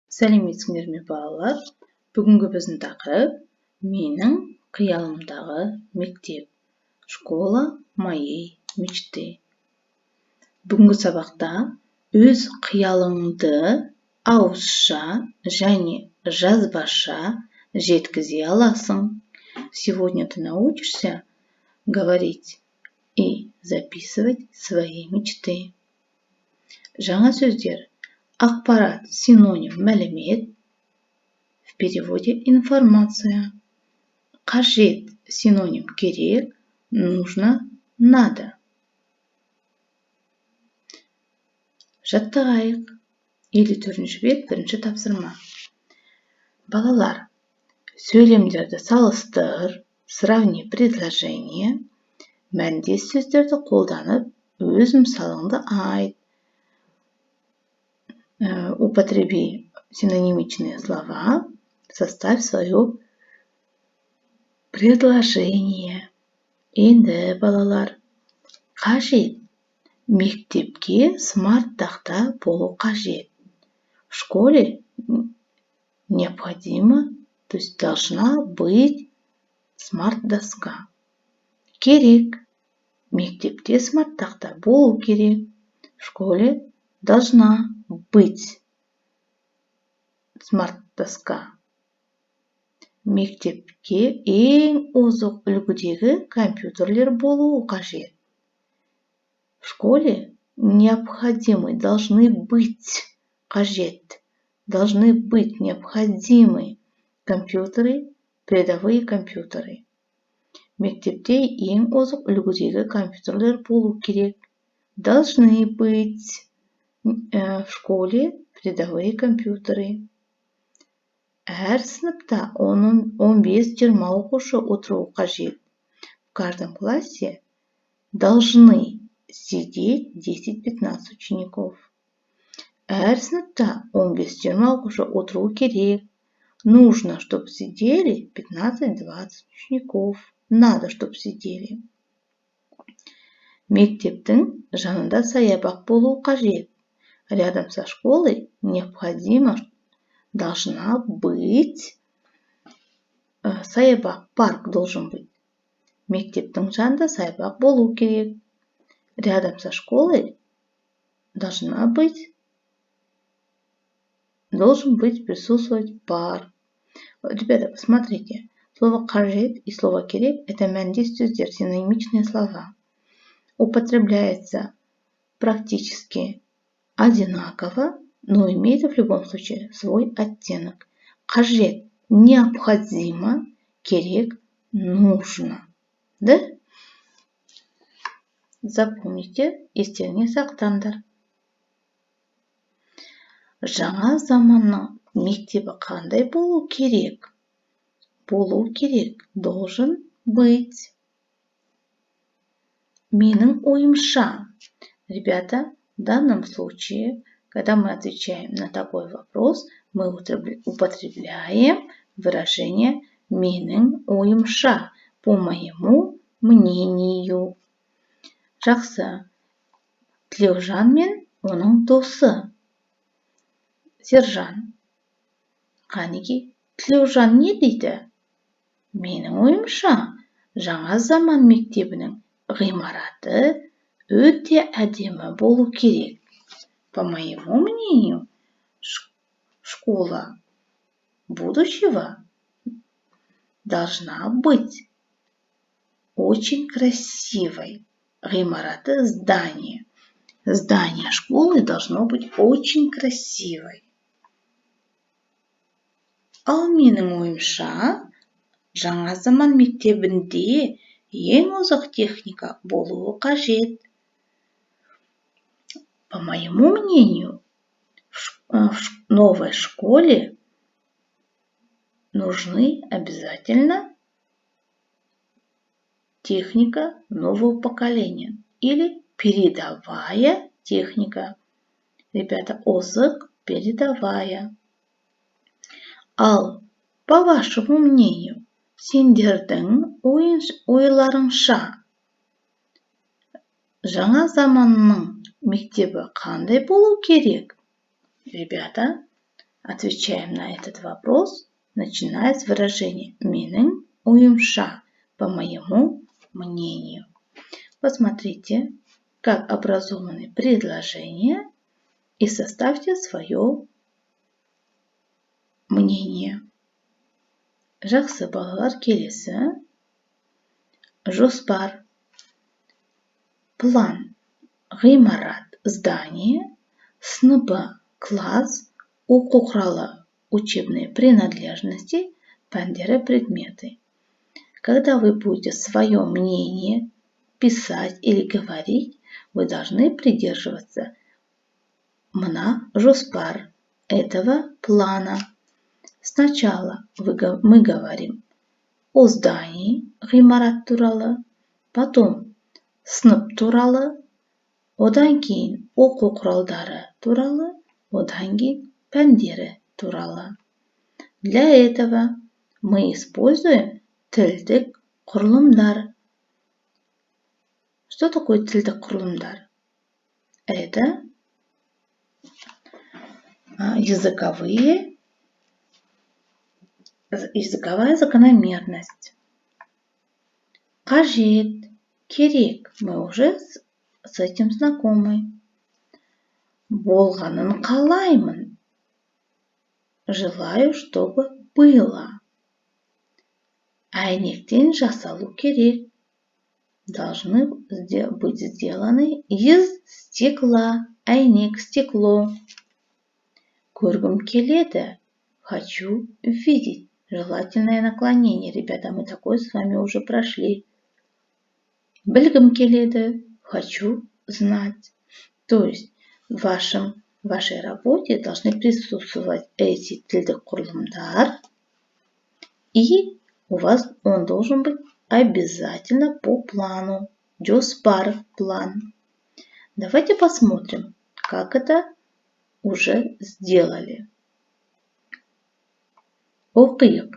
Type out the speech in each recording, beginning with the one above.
Сәлеметсіңдер ме, балалар! Бүгінгі біздің тақырып: «Менің қиялымдағы мектеп», школа моей мечты. Бүгінгі сабақта өз қиялыңды ауызша және жазбаша жеткізе аласың. Сегодня ты научишься говорить и записывать свои мечты. Жаңа сөздер: ақпарат, синоним мәлімет, в переводе информация; қажет, синоним керек, нужно, надо. Жаттығайық. 54-бет, бірінші тапсырма. Балалар, сөйлемдерді салыстыр, сравни предложение, мәндес сөздерді қолданып, өз мысалыңды айт. Употреби синонимичные слова, составь свое предложение. Енді, балалар, қажет: мектепке смарт тақта болу қажет. В школе необходимо, то есть должна быть смарт доска. Керек: мектепте смарт тақта болу керек. В школе должна быть смарт-доска. Мектепке ең озық үлгідегі компьютерлер болуы қажет. В школе необходимы, должны быть, қажет, должны быть, необходимы компьютеры, передовые компьютеры. Мектепте ең озық үлгідегі компьютерлер болу керек. Должны быть в школе передовые компьютеры. Әр сыныпта 15-20 оқушы отыруы қажет. В каждом классе должны сидеть 10-15 учеников. Әр сыныпта 15-20 оқушы отыруы керек. Нужно, чтобы сидели 15-20 учеников. Надо, чтобы сидели. Мектептің жанында саябақ болуы қажет. Рядом со школой необходимо, должна быть саябақ, парк должен быть. Мектептің жанында саябақ болу керек. Рядом со школой должна быть должен быть, присутствовать парк. Ребята, посмотрите, слово «қажет» и слово «керек» – это мәндес сөздер, синонимичные слова. Употребляется практически одинаково, но имеет в любом случае свой оттенок. Қажет – необходимо, керек – нужно. Да? Запомните, естеріңе сақтаңдар. Жаңа заманның мектебі қандай болу керек? Болу керек, должен быть. Менің ойымша, ребята, в данном случае, когда мы отвечаем на такой вопрос, мы употребляем выражение «менің ойымша», по моему мнению. Жақсы. Тілеужан мен оның досы Сержан. Қанеки, Тілеужан не дейді? Менің ойымша, жаңа заман мектебінің ғимараты өте әдемі болу керек. По моему мнению, школа будущего должна быть очень красивой. Ғимараты – здание. Здание школы должно быть очень красивой. Ал менің ойымша, жаңа заман мектебінде ең озық техника болуы қажет. По моему мнению, в новой школе нужны обязательно техника нового поколения или передовая техника. Ребята, озық – передовая. Ал по вашему мнению, сендердің ойларыңша, жаңа заманның мектебі қандай болу керек? Ребята, Отвечаем на этот вопрос, начиная с выражения «менің ойымша», по моему мнению. Посмотрите, как образованы предложения, и составьте свое мнение. Жақсы, балалар, келесі. Жоспар. План. Ғимарат – здание, сыныбы – класс, оқу құралы – учебные принадлежности, пәндері – предметы. Когда вы будете свое мнение писать или говорить, вы должны придерживаться мына жоспар, этого плана. Сначала мы говорим о здании, ғимарат туралы, потом сынып туралы, одан кейін оқу құралдары туралы, одан кейін пәндері туралы. Для этого мы используем тілдік құрылымдар. Что такое тілдік құрылымдар? Это языковая закономерность. Қажет, керек. Мы уже с этим знакомы. Болғанын қалаймын. Желаю, чтобы было. Әйнектен жасалу керек. Должны быть сделаны из стекла. Әйнек – стекло. Көргім келеді. Хочу видеть. Желательное наклонение. Ребята, мы такое с вами уже прошли. Білгім келеді. Хочу знать. То есть в вашей работе должны присутствовать эти тілдік құрылымдар, и у вас он должен быть обязательно по плану. Жоспар – план. Давайте посмотрим, как это уже сделали. Оқиық.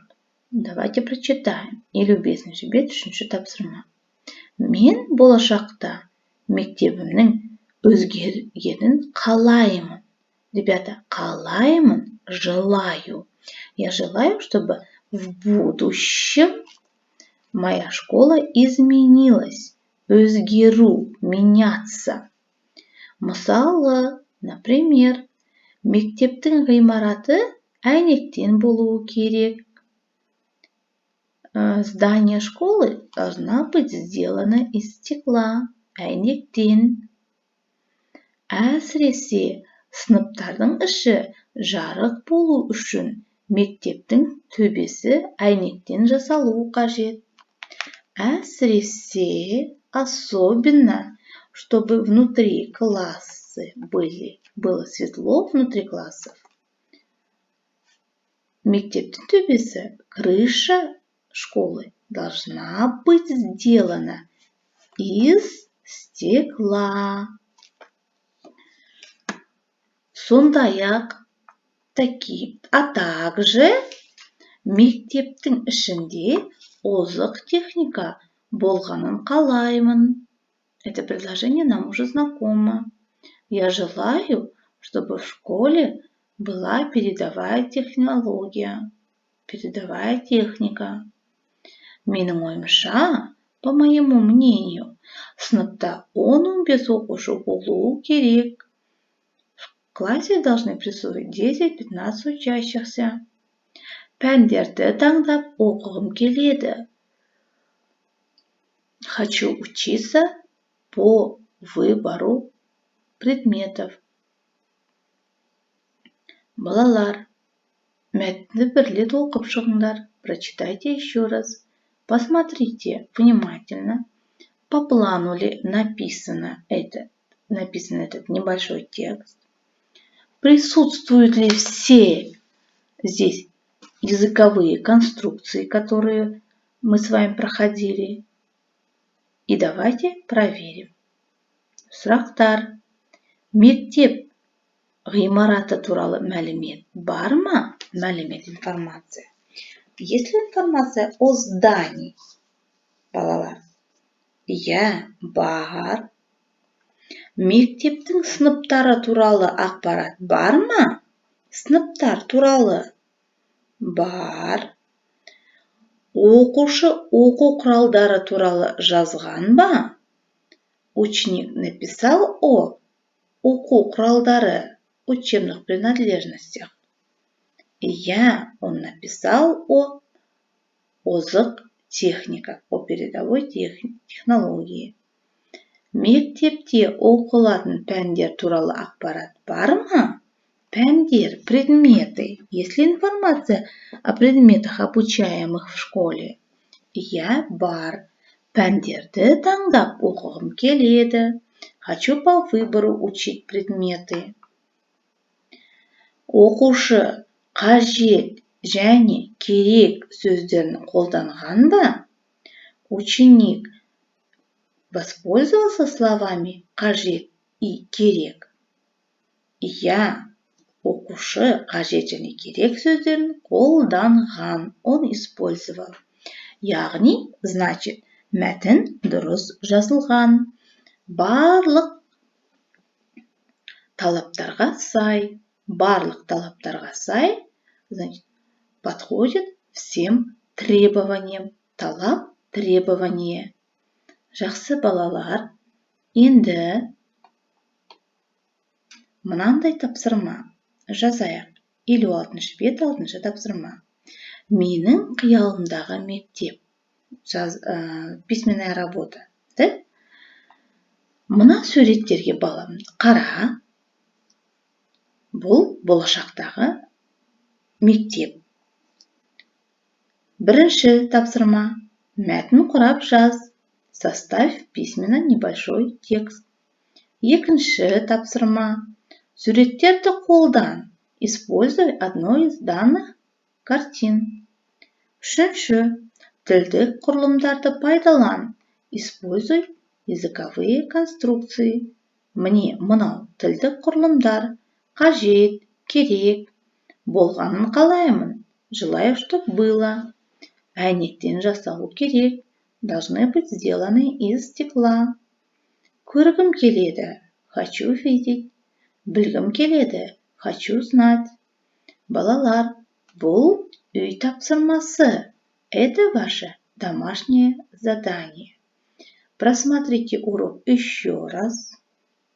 Давайте прочитаем. 55-бет, үшінші тапсырма. Мен болашақта мектебімнің өзгергенін қалаймын. Ребята, қалаймын – желаю. Я желаю, чтобы в будущем моя школа изменилась. Өзгеру – меняться. Мысалы, например, мектептің ғимараты әйнектен болуы керек. Здание школы должна быть сделано из стекла, әйнектен. Әсіресе сыныптардың іші жарық болу үшін мектептің төбесі әйнектен жасалуы қажет. Әсіресе, особенно, чтобы внутри классы были, было светло внутри классов. Мектептің төбесі, крыша школы должна быть сделана из стекла. Сондай-ақ, такие, а также мектептің ішінде озық техника болғанын қалаймын. Это предложение нам уже знакомо. Я желаю, чтобы в школе была передовая технология, передовая техника. Менің ойымша, по моему мнению, сыныпта 10-15 оқушы болуы керек. В классе должны присутствовать 10-15 учащихся. Пәндерді таңдап оқығым келеді. Хочу учиться по выбору предметов. Балалар, мәтінді бір рет оқып шығыңдар. Прочитайте еще раз. Посмотрите внимательно, по плану ли написан этот небольшой текст. Присутствуют ли все здесь языковые конструкции, которые мы с вами проходили. И давайте проверим. Сұрақтар. Мектеп ғимараты туралы мәлімет бар ма? Мәлімет – информация. Есть ли информация о здании? Балалар. Иә, бар. Мектептің сыныптары туралы ақпарат бар ма? Сыныптар туралы? Бар. Оқушы оқу құралдары туралы жазған ба? Ученик написал о оқу құралдары, учебных принадлежностях? Иә, он написал о озық техника, о передовой технологии. Мектепте оқылатын пәндер туралы ақпарат бар ма? Пәндер – предметы. Есть ли информация о предметах, обучаемых в школе? Иә, бар. Пәндерді таңдап оқығым келеді. Хочу по выбору учить предметы. Оқушы қажет және керек сөздерін қолданған ба? Ученик воспользовался словами қажет и керек? Иә, оқушы қажет және керек сөздерін қолданған. Он использовал. Яғни, значит, мәтін дұрыс жазылған, барлық талаптарға сай. Барлық талаптарға сай, значит, подходит всем требованиям. Талап – требование. Жақсы, балалар, енді мынандай тапсырма жазайық. 56-бет, алтыншы тапсырма. «Менің қиялымдағы мектеп». Жаз, письменная работа, да? Мына суреттерге, балам, қара. Бұл болашақтағы мектеп. Бірінші тапсырма: мәтін құрап жаз. Составь письменно небольшой текст. Екінші тапсырма: суреттерді қолдан. Используй одну из данных картин. Үшінші: тілдік құрылымдарды пайдалан. Используй языковые конструкции. Міне, мынау тілдік құрылымдар: қажет, керек, болғанын қалаймын – желаю, чтоб было, әйнектен жасалу керек – должны быть сделаны из стекла, көргім келеді – хочу видеть, білгім келеді – хочу знать. Балалар, бұл үй тапсырмасы. Это ваше домашнее задание. Просмотрите урок еще раз,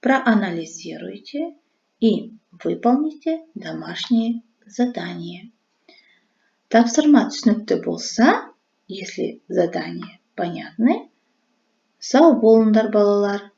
проанализируйте и выполните домашнее задание. Тапсырма түсінікті болса, если задание понятны, сау болыңдар, балалар.